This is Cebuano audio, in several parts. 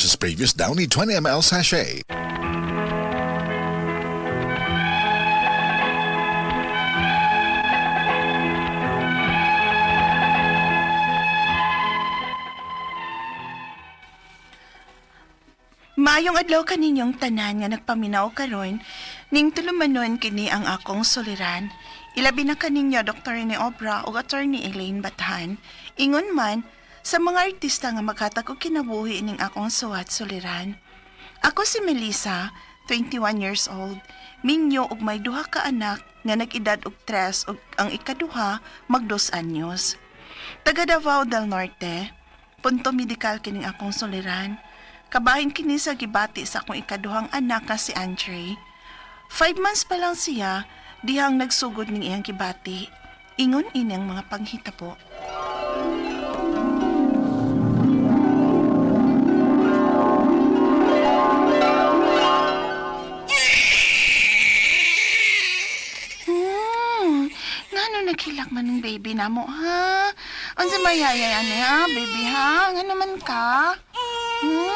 Versus previous Downy 20 ml sachet. Maayong adlaw kaninyong tanan nga nagpaminaw karon ning tulumanon kini ang akong suliran. Ilabi na kaninyo Dr. Rene Obra ug Attorney Elaine Bathan. Ingon man sa mga artista nga maghatag og kinabuhi ning akong suwat suliran. Ako si Melissa, 21 years old. Minyo og may duha ka anak nga nag-edad og 3 ug ang ikaduha mag 2 anyos. Taga Davao del Norte, punto medikal kining akong suliran. Kabahin kini sa gibati sa akong ikaduhang anak nga si Andre. 5 months pa lang siya, dihang nagsugod ning iyang gibati. Ingon ini ang mga panghitabo. Ngano naghilak man ng baby namo ha? Unsa mayayay ani ha, baby ha? Ngano man ka? Hmm?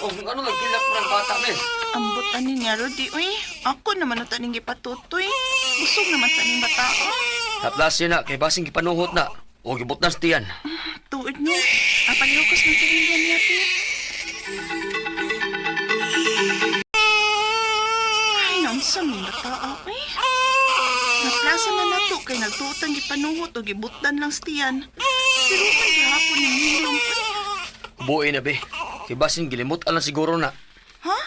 Oh, ano lang kilak mo ng bata, men? Ambot ani niya, Rudy. Uy, ako naman ang taning gipatutoy. Busog naman taning bata. Haplasin na, kay basing gipanuhot na. O gibot na sa tiyan. Tuod no. Apalihokos man sa rindian niya, te. Ay, naunsa mong bata, uy. Naplasa na nato kay nagtuot ang gipanuhot o gibutdan lang sa tiyan. Pero man gihapon ng hilom, uy. Buoy na, be. Kay basing gilimot lang siguro na. Ha?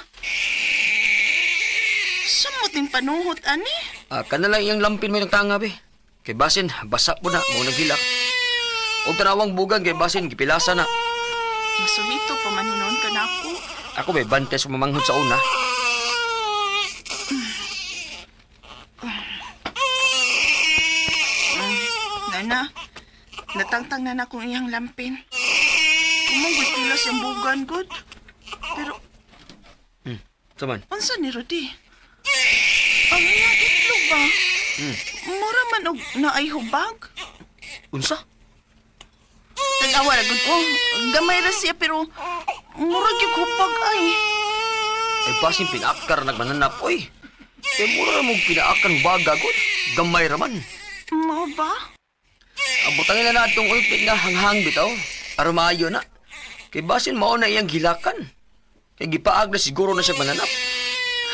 Sumot yung panuhot, ani? Ah, kana lang iyang lampin mo yung tanga, be. Kay basin, basa po na, mo naghilak. O tanawang bugan, kay basin, gipilasa na. Masuhito pa man hinon ka na ako. Ako, be, bante sa mamanghod sa una. Nana, natangtang na na akong iyang lampin. Umanggoy pilas yung bugan, good. Pero, Saman, unsa ni Rudy? Ang iyang itlog ba? Mura man og naay hubag. unsa? Tag-awa ra gud ko. Gamay ra siya pero mura gyud hubag ay. Ay, basin pinaakar nagmananap, oy. Kay mura na mong pinaakan baga, god. Gamay raman. Mao ba? Abutangin na natong ointment nga hanghang bitaw. Aron maayo na. Kay basin mao na iyang gilakan. Kay gipaag na siguro na siya mananap.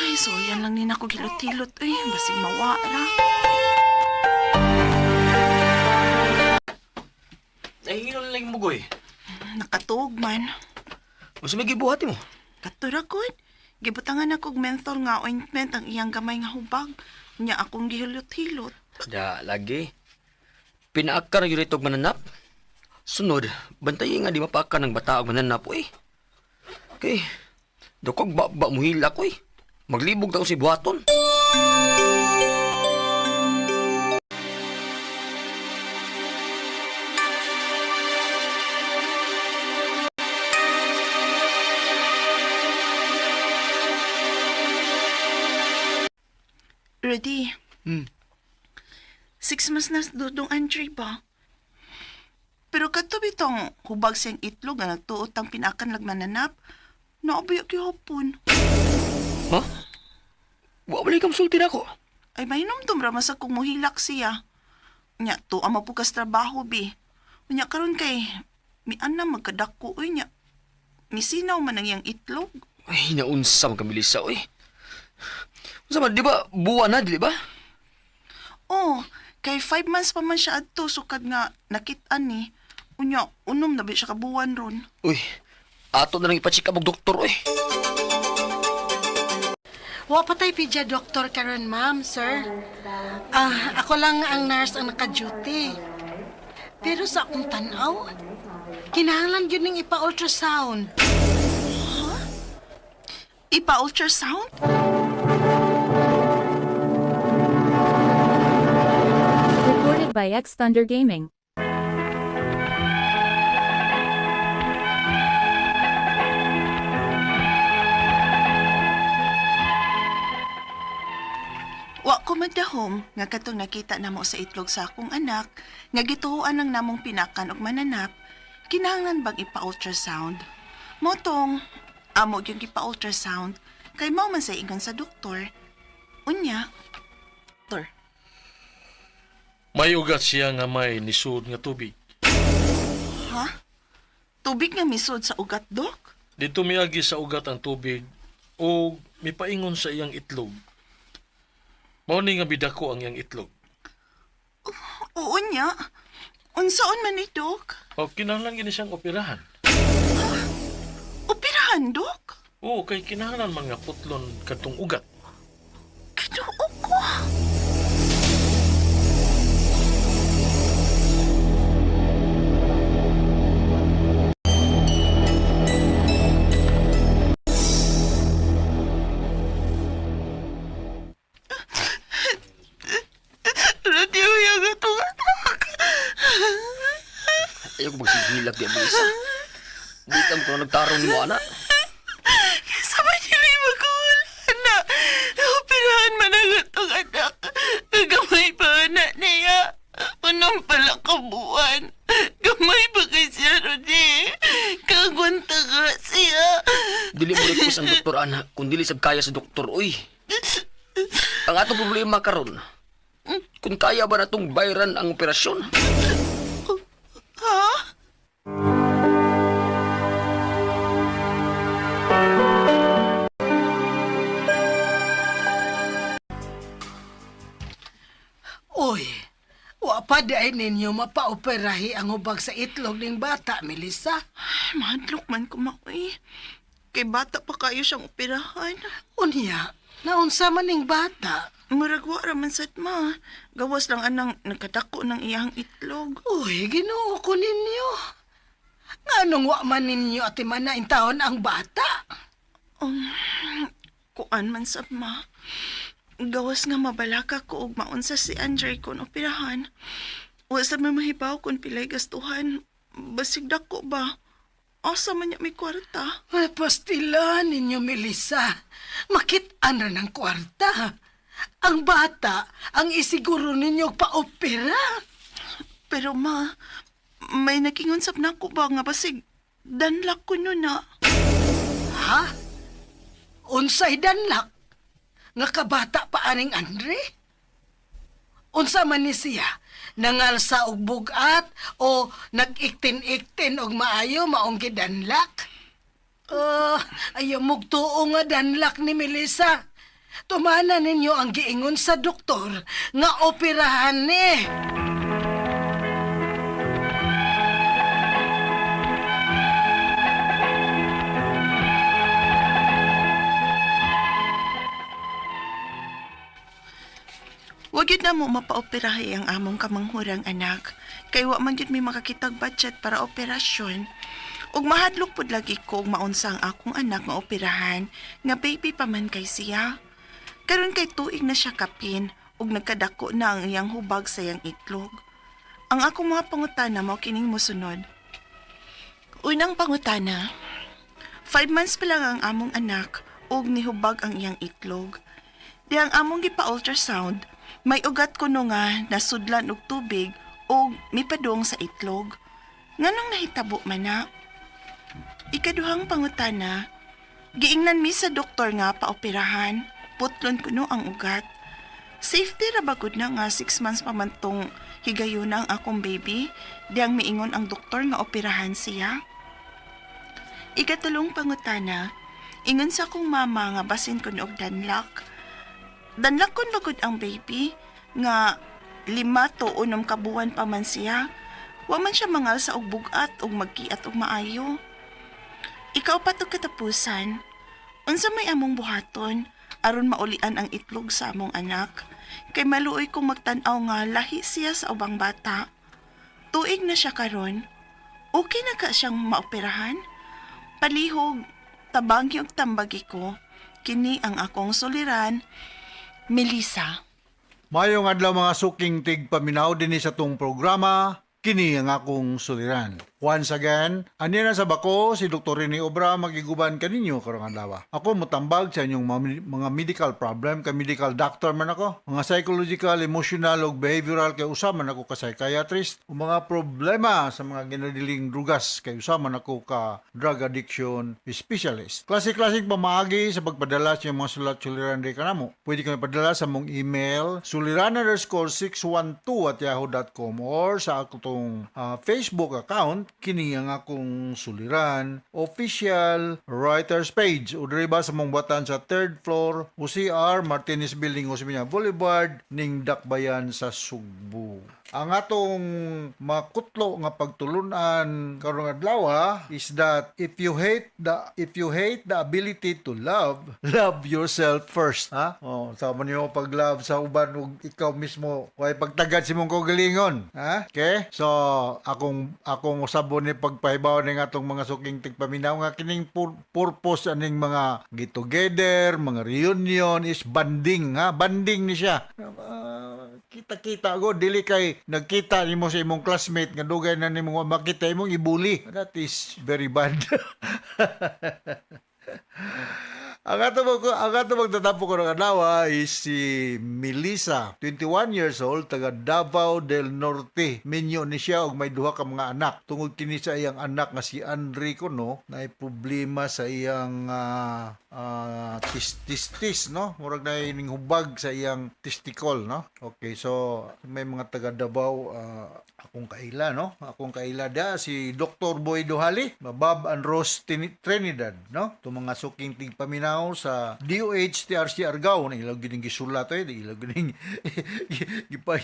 Ay, so yan lang ni nako gilot-hilot uy, basig mawa ra. Nahihilo na lang yung mugoy. Nakatuog man. Unsa may gibuhat mo? Katura gud. Gibutangan ako og menthol nga ointment ang iyang gamay nga hubag. Nya akong gihilot-hilot. Da, lagi. Pinaakar yun ito mananap. Sunod, bantayi nga di mapaakar ng bata og mananap, oy. Kay, dukog ba ba muhilak, oy. Maglibog daw si buhaton. Rudy, 6 months na dudong Andre ba? Pero kadto bitong hubag siyang itlog nga nagtuot ang pinakan lagmananap, naobiya gihapon. Ha? Wa balik kang sulti nako. Ay mahinomdom ra man sa kung muhilak siya. Nya to ang mapukas trabaho bi. Unya karon kay mian na magkadako uy nya. Misinaw man ang iyang itlog. Ay, naunsa man kabilisa, oy. Unsa man, di ba, buwan na, di ba? Oh, kay 5 months pa man siya adto sukad nga nakit-an ni. Unya, unom na ba siya kabuwan ron. Uy, ato na lang ipacheck up og doktor, uy. Wa pa tay pidya doktor karon, ma'am, sir. Ah, ako lang ang nurse ang naka-duty. Pero sa akong tan-aw, kinahanglan gyud ning ipa-ultrasound. Ipa-ultrasound? Recorded by X Thunder Gaming. Wa ko magdahom nga katong nakita namo sa itlog sa akong anak nga gituoan ang namong pinakan og mananap Kinahanglan bang ipa-ultrasound? Motong, amo yung ipa-ultrasound, kay mao man sa ingon sa doktor. Unya, doktor. May ugat siya nga may nisud nga tubig. Ha? Tubig nga misod sa ugat, dok? Dito miagi sa ugat ang tubig o mipaingon sa iyang itlog. Mao ni nga bidako ang iyang itlog. Oo niya. Unsaon man ni dok? O kinahanglan gini siyang operahan. Operahan, dok? Oo, kay kinahanglan man nga putlon kadtong ugat. Kinuo ko. Radyo yung itong anak. Ayaw ko magsigilak di, Melissa. Di tam ko na nagtarong ni mo, ana. Sa dili magkuwala na. Operahan man ang itong anak. Gamay pa na niya. Unang pala kabuan. Gamay pa kay siya, Rodi. Kagwanta ka siya. Dili mo request ang doktor, ana, kung dili sab kaya sa doktor, uy. Ang atong problema karon, kung kaya ba natong bayran ang operasyon? Ha? Uy, wa pa di ay ninyo mapaoperahi ang hubag sa itlog ning bata, Melissa. Ay, mahadlok man ko maoy. Kay bata pa kayo siyang operahan. Unya, naunsa man ning bata. Murag wa ra man sad ma. Gawas lang anang nagkadako ng iyang itlog. Uy, Ginoo ko ninyo. Nganong wa man ninyo ati man na intawon ang bata? Kuan man sab ma. Gawas nga mabalaka ko og maunsa si Andre kon operahan. Wa sad may mahibaw kon pilay gastuhan. Basig dako ba? Asa man niya may kwarta? Ay, pastila ninyo, Melissa. Makit-an ra ng kwarta. Ang bata, ang isiguro ninyo pa-opera. Pero ma, may nakingon sab nako ba nga basig danlak ko nun na. Ha? Unsay danlak? Nga kabata pa aning Andre? Unsa man ni siya? Nangalsa og bugat o nag-iktin-iktin og maayo maong gidanlak? Ayaw mugtuo nga danlak ni Melissa. Tumana ninyo ang giingon sa doktor nga operahan ni. Wag yun na mo mapaoperahe ang among kamanghurang anak. Kay wa man gyud may makakitag budget para operasyon. Ug mahadlok pud lagi ko og maunsa ang akong anak nga operahan nga baby pa man kay siya. Karon kay tuig na siya kapin ug nagkadako na ang iyang hubag sa iyang itlog. Ang akong mga pangutana mao kining mosunod. Unang pangutana, 5 months pa lang ang among anak ug nihubag ang iyang itlog. Di ang among gipa-ultrasound, may ugat kuno nga nasudlan og tubig ug mipadong sa itlog. Nganong nahitabo man na? Ikaduhang pangutana, giingnan mi sa doktor nga paoperahan, putlon kuno ang ugat. Safety ra ba gud na nga 6 months pa man tong higayuna ang akong baby, diyang miingon ang doktor nga operahan siya? Ikatulong pangutana, ingon sa akong mama nga basin kun og danlak. Danlak kun bagod ang baby nga 5 to 6 ka buwan pa man siya. Wa man siya mangal sa og bugat og magkiat og maayo. Ikaw pa to katapusan. Unsa may among buhaton aron maulian ang itlog sa among anak? Kay maluoy kong magtan-aw nga lahi siya sa ubang bata. Tuig na siya karon. Okay na ka siyang maoperahan? Palihog, tabangi og tambagi ko. Kini ang akong suliran, Melissa. Mayong adlaw mga suking tig paminaw dinhi sa tong programa, kini ang akong suliran. Once again, ani na sa bako si Dr. Rene Obra magiguban kaninyo karong adlaw. Ako motambag sa inyong mga medical problem kay medical doctor man ako. Mga psychological, emotional ug behavioral kay usa man ako ka psychiatrist. Ug mga problema sa mga ginadiling drugas kay usa man ako ka drug addiction specialist. Klase-klaseng pamaagi sa pagpadala sa inyong mga sulat suliran di kanamo. Pwede kami padala sa mong email suliran_612@yahoo.com or sa akong Facebook account, kini ang akong Suliran Official Writers page, o diri ba sa mong batan sa third floor OCR Martinez Building, Osmeña Boulevard, ning Dakbayan sa Sugbo. Ang atong makutlo nga pagtulunan karong adlaw is that if you hate the ability to love, love yourself first, ha? Oh, sama niyo pag-love sa uban ug ikaw mismo way pagtagad sa imong kaugalingon, ha? Okay? So, akong usabon ni pagpahibaw ning atong mga suking tigpaminaw nga kining purpose aning mga get together, mga reunion is bonding, ha? Bonding ni siya. Kita-kita go, dili kay nagkita nimo sa imong classmate nga dugay na nimo makita, imong ibuli. That is very bad. Ang ato magtatapo ko ng adlaw is si Melissa, 21 years old, taga Davao del Norte. Minyo ni siya og may duha ka mga anak. Tungod kini sa iyang anak nga si Andre kuno, na problema sa iyang testis, no? Murag na ning hubag sa iyang testicle, no? Okay, so may mga taga Davao, akong kaila, no? Akong kaila da si Dr. Boy Duhali, Bob and Rose Trinidad, no? Itong mga suking tigpaminaw sa DOH TRC Argao na ilang gining gisulat eh, ilang gining gipa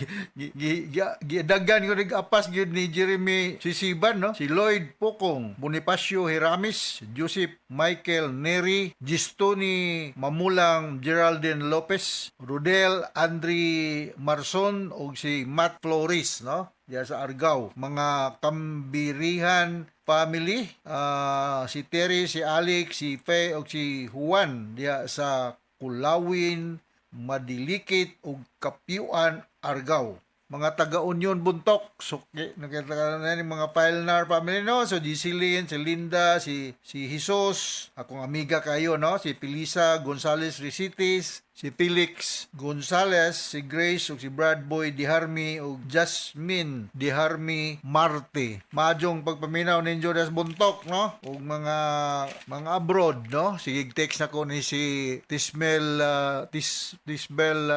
gidagan ko nag-apas gyud ni Jeremy Sisiban, no? Si Lloyd Pokong, Bonifacio Heramis, Joseph Michael Neri, Gistoni Mamulang, Geraldine Lopez, Rodel Andre Marson ug si Matt Flores, no? Diya sa Argao. Mga Kambirihan family, si Terry, si Alex, si Faye ug si Juan diya sa Kulawin, Madilikit ug Kapyuan, Argao. Mga taga Union Buntok, so nakita na ni mga Pilnar family, no? So Giseline, si Linda, si Jesus, akong amiga kayo, no? Si Felisa Gonzales Resitis, si Felix Gonzales, si Grace ug si Brad Boy Diharmi ug Jasmine Diharmi Marte. Maayong pagpaminaw ninyo das Buntok, no? Ug mga abroad, no? Sige, text na ko ni si Tismel Tisbel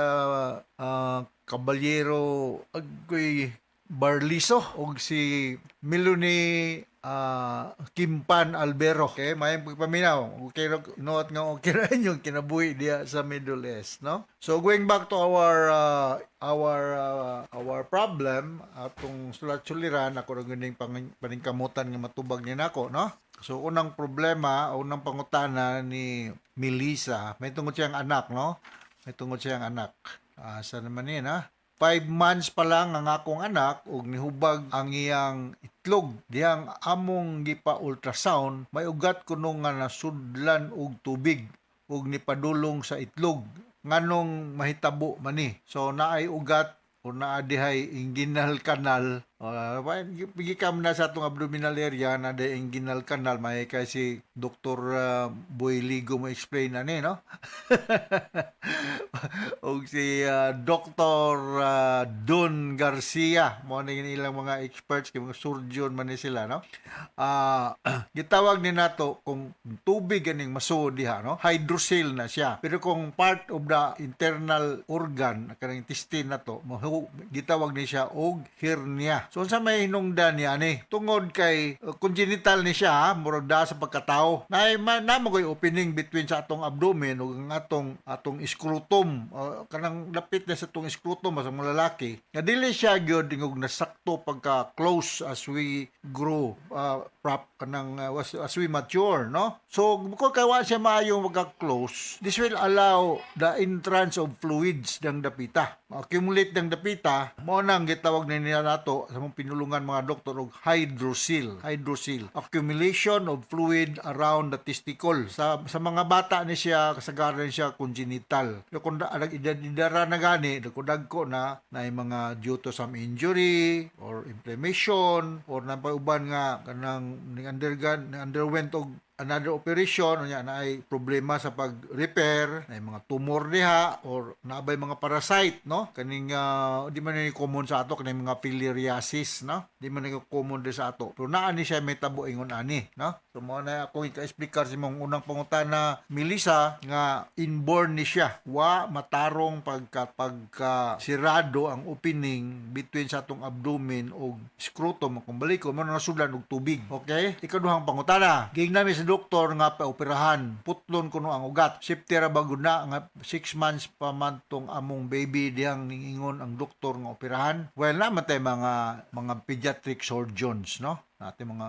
Caballero Agoy Barliso ug si Melanie Kimpan Albero. Okay, maayong pagpaminaw. Okay, noot nga okay ra inyong kinabuhi diya sa Middle East, no? So going back to our problem, atong sulat suliran, ako ra ganing paningkamutan nga matubag ni nako, no? So unang problema, unang pangutana ni Melissa, may tungod siyang anak, no? May tungod siyang anak. Asa naman yun, ha? 5 months pa lang ang akong anak ug nihubag ang iyang itlog. Dihang among gipa ultrasound, may ugat kuno nga nasudlan og tubig ug nipadulong sa itlog. Nganong mahitabo man ni? So naay ugat o naa dihay inguinal canal. Gikan na sa atong abdominal area na di inguinal canal, may kay si Dr. Boy Ligo mo explain ani, no? Og si Dr. Don Garcia mo ni ilang mga experts kay mga surgeon man ni sila, no? Gitawag ni nato kung tubig ganing masuod diha, no, hydrocele na siya. Pero kung part of the internal organ, kanang intestine na to, gitawag ni siya og hernia. So unsa may hinungdan niya ani? Tungod kay congenital ni siya, ha, murag da sa pagkatao. Na na mo koy opening between sa atong abdomen ug ang atong scrotum, kanang lapit na sa atong scrotum sa mga lalaki. Nga dili siya gyud ingog nasakto pagka close as we grow prop kanang as we mature, no? So kung kay wa siya maayong magka-close, this will allow the entrance of fluids ng dapita. Accumulate ng dapita, mao nang gitawag na nila nato sa mong pinulungan mga doktor og hydrocele. Hydrocele. Accumulation of fluid around the testicle. Sa mga bata ni siya, kasagaran siya congenital. Pero kung edad-edara na gani, dagko na na mga due to some injury or inflammation or napauban nga kanang ning underwent og another operation, unya naay problema sa pag-repair, na mga tumor diha or naabay mga parasite, no? Kaning di man ni common sa ato kaning mga filariasis, no? Di man ni common di sa ato. Pero naa ni siya may tabo ingon ani, no? So mo na ako ika-explicar sa imong unang pangutana, Melissa, nga inborn ni siya. Wa matarong pagka sirado ang opening between sa atong abdomen ug scrotum, kung baliko mo na nasudlan og tubig. Okay? Ikaduhang pangutana. Giingnan mi sa doktor nga paoperahan. Putlon kuno ang ugat. Safety ra ba gud na nga 6 months pa man tong among baby dihang ningingon ang doktor nga operahan? Well, naman tay mga pediatric surgeons, no? Natin mga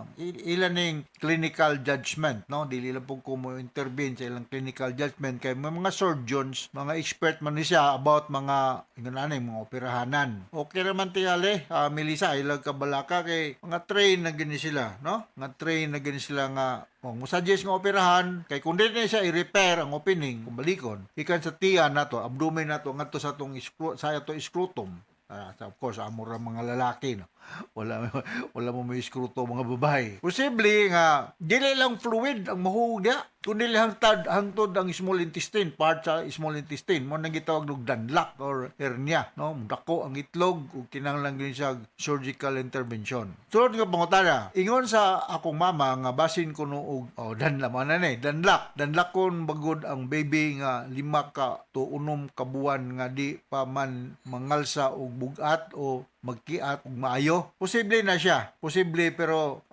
ilan ning clinical judgment, no? Dili lang po ko mo intervene sa ilang clinical judgment kay may mga surgeons, mga expert man ni siya about mga ingon ani mga operahanan. Okay raman tingali, Melissa, ilang kabalaka kay mga train na gini sila, no? Mga train na gini sila nga kung mo suggest nga operahan kay kung dili na siya i-repair ang opening kung balikon ikan sa tiyan nato, abdomen nato ngadto sa atong sa ato scrotum. Of course, amo ra mga lalaki, no? Wala wala mo may scrotum mga babae. Posible nga dili lang fluid ang mahug diha, kundi hangtad hangtod ang small intestine, part sa small intestine mo nang gitawag og danlak or hernia, no? Dako ang itlog ug kinahanglan gyud siya surgical intervention. Sunod nga pangutana, ingon sa akong mama nga basin kuno og, oh, danla man na ni danlak, danlakon bagod ang baby nga 5 ka to 6 ka buwan nga di pa man mangalsa og bugat o magkiat og maayo. Posible na siya, posible, pero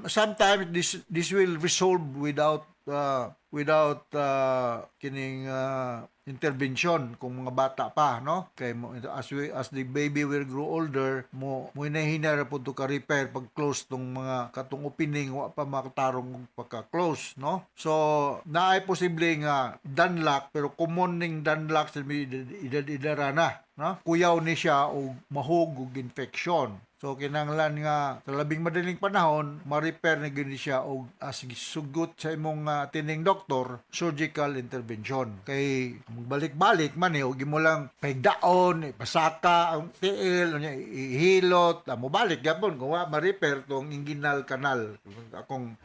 sometimes this will resolve without kining intervention kung mga bata pa, no? Kay mo as the baby will grow older, mo hinahina ra pud to ka repair pag close tong mga katong opening, wa pa makatarong og pagka-close, no? So naay posible nga danlak, pero common ning danlak sa edad-edara na, no? Kuyaw ni siya og mahug og infection. So kinahanglan nga sa labing madaling panahon ma-repair na gyud ni siya og as sugot sa imong tining doktor, surgical intervention. Kay magbalik-balik man eh og imo lang pahigdaon, ipasaka ang tiil, unya ihilot, mobalik gyapon kung wa ma-repair tong inguinal canal. Akong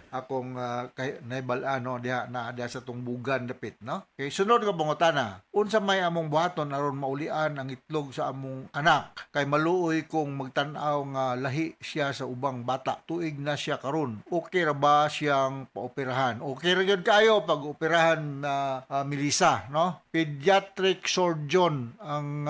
kay naibal-an, no, diha na diha sa tong bugan dapit, no? Kay sunod nga pangutana, unsa may among buhaton aron maulian ang itlog sa among anak? Kay maluoy kong magtan-aw nga lahi siya sa ubang bata. Tuig na siya karon. Okay ra ba siyang paoperahan? Okay ra gyud kayo pag operahan na, Melissa, no? Pediatric surgeon ang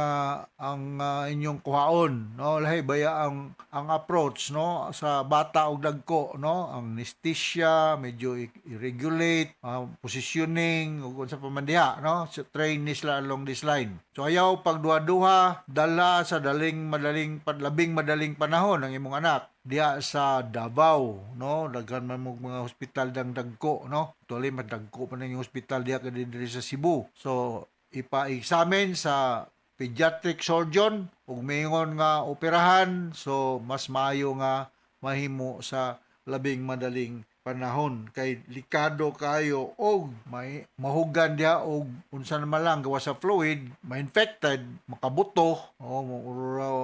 inyong kuhaon, no? Lahi baya ang approach, no, sa bata og dagko, no? Ang anesthesia medyo i-regulate, positioning ug unsa pa man diha, no? So, train ni sila along this line. So ayaw pagduha-duha, dala sa daling madaling labing madaling panahon ang imong anak diha sa Davao, no? Daghan man mo mga hospital dang dagko, no? Actually, madagko pa nang hospital diha kay diri sa Cebu. So ipa-examine sa pediatric surgeon ug mingon nga operahan, so mas maayo nga mahimo sa labing madaling panahon kay likado kayo og may mahugan diha og unsa naman lang gawa sa fluid, ma-infected, makabuto o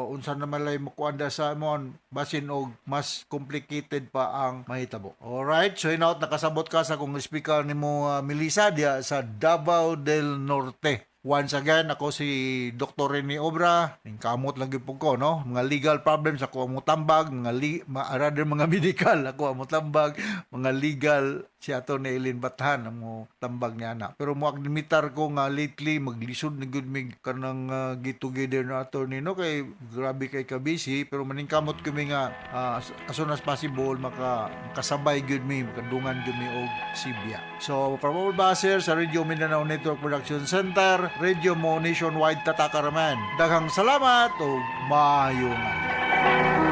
unsa naman lay makuan sa mon basin og mas complicated pa ang mahitabo. Alright, so hinaut nakasabot ka sa kung speaker nimo, Melissa diha sa Davao del Norte. Once again, ako si Dr. Rene Obra. Ning kamot lang gyud ko, no? Mga legal problems ako ang mutambag, mga rather mga medical ako ang mutambag, mga legal si Ato ni Eileen Bathan ang mo tambag niya na. Pero mo admitar ko nga lately maglisod na gyud mig kanang get together na attorney, no, kay grabe kay ka busy, pero maningkamot kami nga as soon as possible makasabay gyud mi, makadungan gyud mi og Sibya. So from all Baser sa Radio Mindanao Network Production Center, Radio Mo Nationwide, Tatakaraman. Daghang salamat ug maayong adlaw.